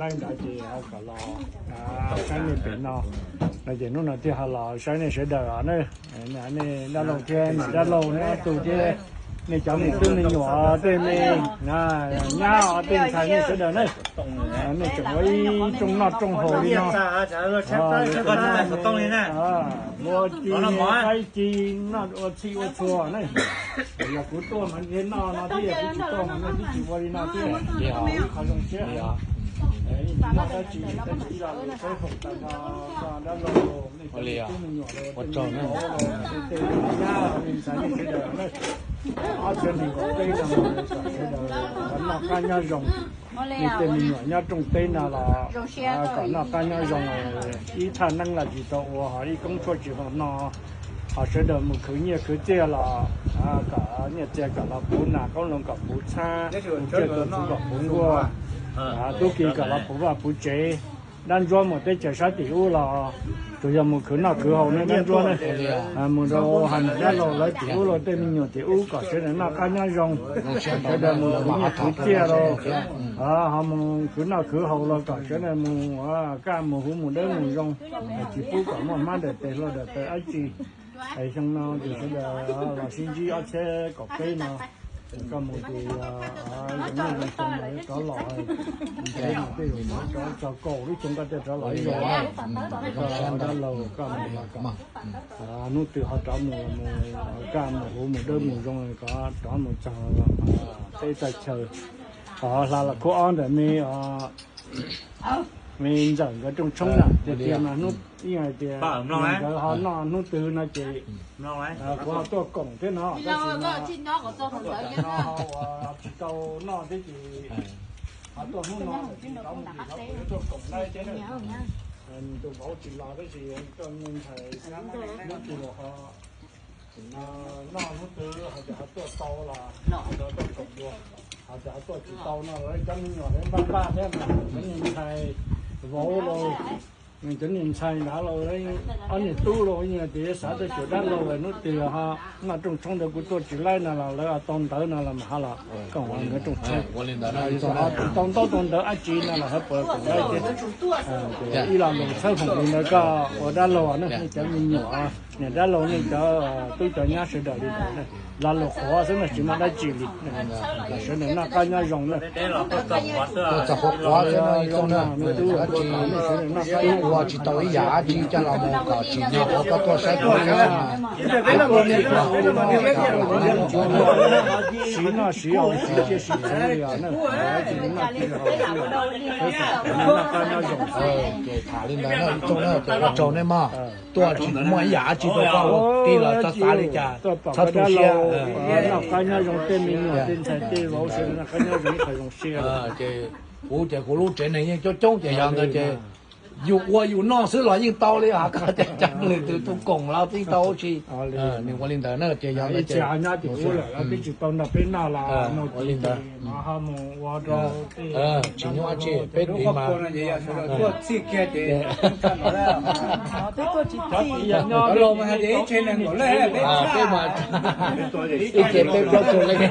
Laib nrad ces ho kom los saib nej pem no, no ces hnub no thiaj ho los saib nej sawv daws os na. Nej dab laug thiab niam dab laug, nej ob tug thiab nej cov me tub me nyuam, tej me nyab, tej ntxhais nej sawv daws na, nej tseem ua ib rooj noj rooj haus li no. Ua ci qaib ci, noj ua txhij ua txhua na. Yog kuv tuaj mas nej noj no thiab, yog kuv tsis tuaj mas nej twb tsis ua li no thiab. Qhov zoo siab. Noj dab tsi, dab tsi los lus saib foom tas no, dab laug, nej cov me tub me nyuam, tej me nyab, tej ntxhais nej sawv daws na, ob txhiab nees nkaum peb no, kom sawv daws noj qab nyob zoo. Nej tej me nyuam nyob rooj teb no los kom noj qab nyob zoo, ib thaj neeb los tsis tau ua, ho ib koob tshuaj tsis tau noj, ho sawv daws mus khwv nyiaj khwv txiaj los kom nyiaj txiaj kom los puv nas, qoob loo kom puv txhab, mus tsiaj tua txhuv kom puv nkuaj, tub ki kom los puv vaj puv tsev. Dab ntsuab mus teb chaws sab tim ub los tsuas yog mus khwv noj khwv haus ne dab ntsuab ne. Mus rau hais niam dab laug lawv tim ub los tej me nyuam tim ub kom sawv daws noj qab nyob zoo, sawv daws mus khwv nyiaj khwv txiaj los ho mus khwv noj khwv haus los kom sawv daws mus kaj mus huv mus dawb mus zoo, tsis pub kom muaj hmab daws tes hluas daws taw dab tsi. Es xyoo no ces sawv daws los sib ntsib ob txhiab kaum peb no, koj mus ces zoo noj zoo xyoo no rov los, ntev mus tej zaum rov txog kaum lub xyoo koj thiaj rov los ib zaug. Koj dab laug koj mus los kom hnub twg ho rov mus, kaj mus huv mus dawb mus zoo, kom rov mus txog teb txog chaw. Hla los khub ob ntawm me, me ntxawm nkawd rooj tshoob na, tiag tiag mas hnub ib hais tias nkawd ho noj hnub twg no ces kuv ho tuaj koom thiab no, tab sis no tsis tau noj thiab ces ho tuaj hnub no lawm ces rov mus tim no kuv yuav tuaj koom laib thiab na. Tus vauv tsis los tab sis koj me ntxhais hnub twg los ho noj hnub twg hais tias ho tuaj tau los nkawd tuaj koom dua, hais tias ho tuaj tsis tau no los cov me nyuam lawv npaj npaj thiab mas cov niag ntxhais vauv los, cov niag ntxhais nrad los ob niag tub los tias xav tuaj xyuas dab laug lawm hnub twg ho noj rooj tshoob ntawd kuv tuaj tsis laib no los lawv tau ntawv no los mas ho los koom nkawd rooj tshoob. Tsis tau ntaub tau ntawv dab tsi no los ho puas koom laib thiab. Ib lo lus txhawb foom li ntawd koj ua dab laug na, nej cov me nyuam, niam dab laug nej cov tub cov nyab sawv daws li ntawd, lo lus qhuav xwb na tsis muaj dab tsi li. Kom sawv daws noj qab nyob zoo na. Tuaj txog qhuav qhuav xwb no ib txooj na, nej tub nej sawv daws noj qab nyob zoo, ua tsis tau ib yam dab tsi coj los mus kom tsim nyog qhov koj tuaj saib tuaj saib mas siv noj siv haus siv tsiaj siv txhuv li os na, tsis noj tsis haus, noj qab nyob zoo. Ces tham li ntawd na ib tsoom na, ces ua tsaug nej mog. Tuaj tsis muaj ib yam dab tsi rau koj, tij los txhob xav li cas, txhob tu siab. Noj qab nyob zoo tej me nyuam tej ntxhais tej vauv sawv daws noj qab nyob zoo ib qho zoo siab. Ces kuv ces kuv lub tsev neeg yeej coob coob ces yog ntawd ces yus ua yus noj xwb los yeej tau li os, koj cas lwm tus tus koom los yeej tau tsis. Nws ua li ntawd na ces yog ntawd ces nyob tim ub lawm twb tsis tau nrog peb noj los ua li ntawd. Mus ua rau tsis nyuaj dab tsi peb tiv mas. Peb mas ib ce peb plaub tug leej.